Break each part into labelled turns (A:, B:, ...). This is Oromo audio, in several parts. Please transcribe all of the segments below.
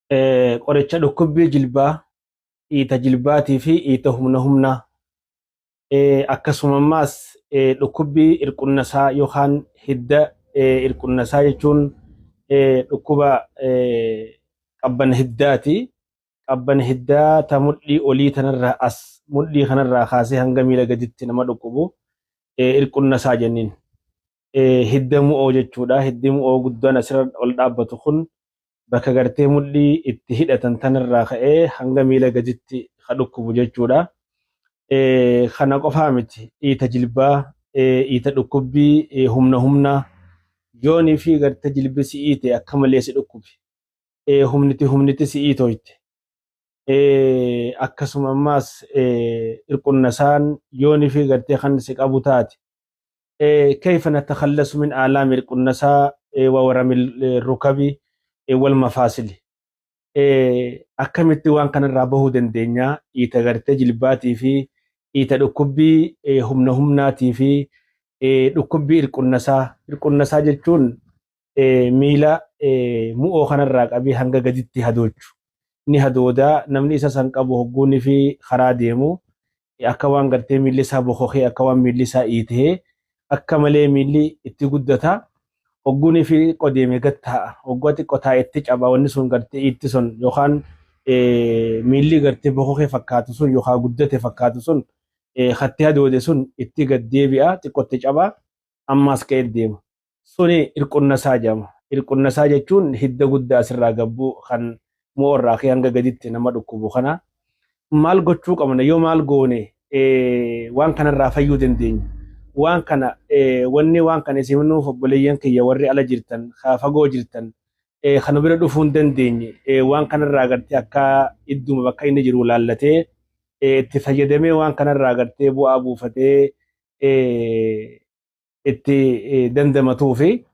A: Qoricha dhukkubbii jilbaa, iita jilbaatii fi iita humna humnaa. Akkasuma ammaas dhukkubbii irqunnasaa yookaan hidda irqunnasaa jechuun dhukkuba qabbana hiddaati. Qabbana hiddaa ta mudhii olii tanarraa as mudhii kanarraa kaasee hanga miila gaditti nama dhukkubu irqunnasaa jenniin. Hidda mu'oo jechuudha. Hiddi mu'oo guddaan asirra ol dhaabbatu kun bakka gartee mudhii itti hidhatan tanarraa ka'ee hanga miila gaditti ka dhukkubu jechuudha. Kana qofaa miti, iita jilbaa, iita dhukkubbii humna humnaa, yoonii fi gartee jilbi si iite akka malee si dhukkubi. Humniti humniti si iitoyte. Akkasuma ammaas irqunnasaan yoonii fi gartee kan si qabu taate. Kayfa natakhallasu min aalaami irqunnasaa wa warami rukabi wal mafaasili. Akkamitti waan kanarraa bahuu dandeenya? Iita gartee jilbaatii fi iita dhukkubbii humna humnaatii fi dhukkubbii irqunnasaa. Irqunnasaa jechuun miila mu'oo kanarraa qabee hanga gaditti hadoochu. Ni hadoodaa namni isa san qabu hogguunii fi karaa deemu akka waan gartee miilli isaa bokokee, akka waan miilli isaa iitee, akka malee miilli itti guddata. Hogguunii fi xiqqoo deeme gad taa'a. Hogguu xiqqoo taa'e itti caba. Wanni sun gartee iitti sun yookaan miilli gartee bokokee fakkaatu sun yookaan guddate fakkaatu sun hatti hadoode sun itti gad deebi'a, xiqqootti caba, ammaas ka'ee deema. Suni irqunnasaa jedhama. Irqunnasaa jechuun hidda guddaa asirraa gabbuu kan mu'oorraa ka'ee hanga gaditti nama dhukkubu kana. Maal gochuu qabna? Yoo maal goone waan kanarraa fayyuu dandeenya? Waan kana wanni waan kana isin nuuf obboleeyyan kiyya warri ala jirtan, fagoo jirtan, kan bira dhufuu hin dandeenye, waan kanarraa gartee akka idduma bakka inni jiru laallatee itti fayyadamee waan kanarraa gartee bu'aa buufatee itti dandamatuu fi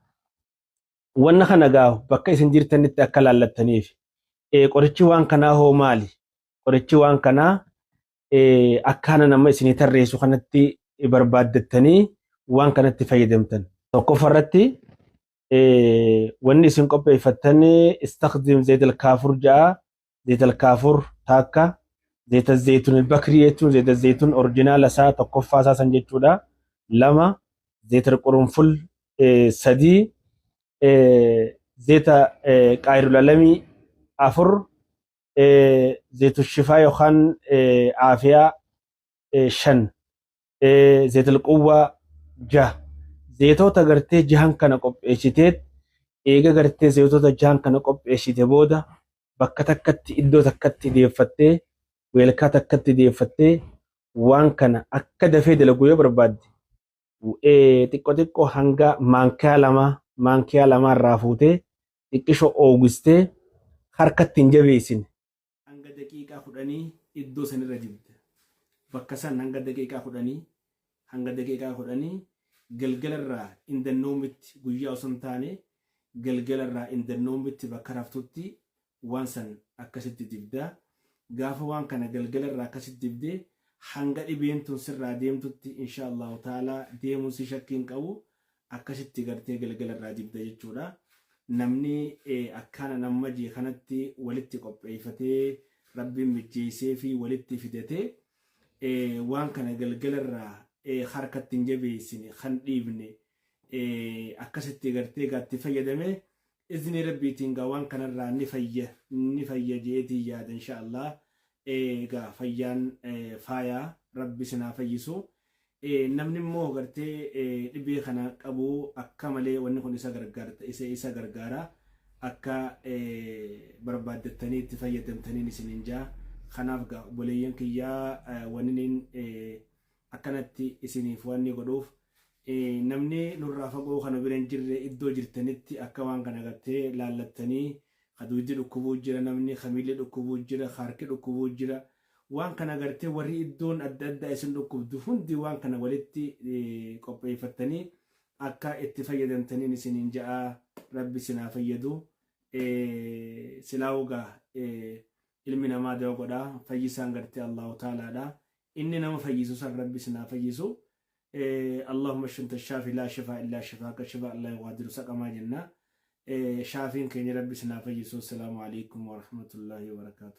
A: wanna kana gaa bakka isin jirtanitti akka laallattaniif. Qorichi waan kanaa hoo maali? Qorichi waan kanaa akkaana nama isinii tarreessu kanatti barbaaddattanii waan kanatti fayyadamtan. Tokkoffaa irratti wanni isin qopheeffattan istakhdim zayit al-kaafur ja'a. Zayit al-kaafur taakka, zayit zayitun bakrii jechuun zayit zayitun orjinaala isaa tokkoffaa isaa san jechuudha. Lama, zayit qurunful. Sadii, zayita qaayirul alamii. Afur, zayitu shifaa yookaan aafiyaa. Shan, zayitul quwwaa. Jaha, zayitoota gartee jahan kana qopheessiteet, eega gartee zayitoota jahan kana qopheessite booda bakka takkatti, iddoo takkatti deeffattee, weelkaa takkatti deeffattee, waan kana akka dafee dalagu yoo barbaadde xiqqo xiqqo hanga maankiyaa lama irraa fuutee xiqqisho oogistee harkatti hin jabeessine. Hanga daqiiqaa 10 iddoo sanirra dibda. Bakka san hanga daqiiqaa 10, hanga daqiiqaa 10 galgalarraa indannoomitti, guyyaa osoo hin taane galgalarraa indannoomitti bakka raftutti waan san akkasitti dibda. Gaafa waan kana galgalarraa akkasitti dibdee hanga dhibeen tun sirraa deemtutti, insha Allahu ta'ala deemuun si shakkii hin qabu, akkasitti gartee galgalarraa dibda jechuudha. Namni akkaana namma jee kanatti walitti qopheeffatee, rabbiin mijjeessee fi walitti fidatee waan kana galgalarraa harkatti hin jabeessine kan dhiibne akkasitti gartee gaatti fayyadame, izni rabbiitiin gaa waan kanarraa ni fayya, ni fayya jeetii yaada insha Allah. Egaa fayyaan faayaa, rabbi sinaa fayyisu. Namni immoo gartee dhibee kana qabu akka malee wanni kun isa gargaarta, isa gargaara. Akka barbaaddattanii itti fayyadamtaniin isinin jaa. Kanaaf gaa obboleeyyan kiyyaa, wanni akkanatti isiniif wanni godhuuf namni nurraa fagoo kana bira hin jirre iddoo jirtanitti akka waan kana gartee laallattanii, ka duydi dhukkubuu jira, namni ka miilli dhukkubuu jira, ka harki dhukkubuu jira, waan kana gartee warri iddoon adda addaa isin dhukkubdu hundi waan kana walitti qopheeffattanii akka itti fayyadamtaniin isiniin ja'a. Rabbi isinaa fayyadu. Silaa'uu gaa ilmi namaa dawa godha, fayyisaan gartee Allahu taalaadha. Inni nama fayyisu san rabbi isinaa fayyisu. Allahumma anta shaafi, laa shifaa illaa shifaaka, shifaa laa yugaadiru saqamaa jenna. Shaafiin keenya Rabbi isin haa fayyisu. Assalaamu alaikum warahmatullaahi wabarakaatu.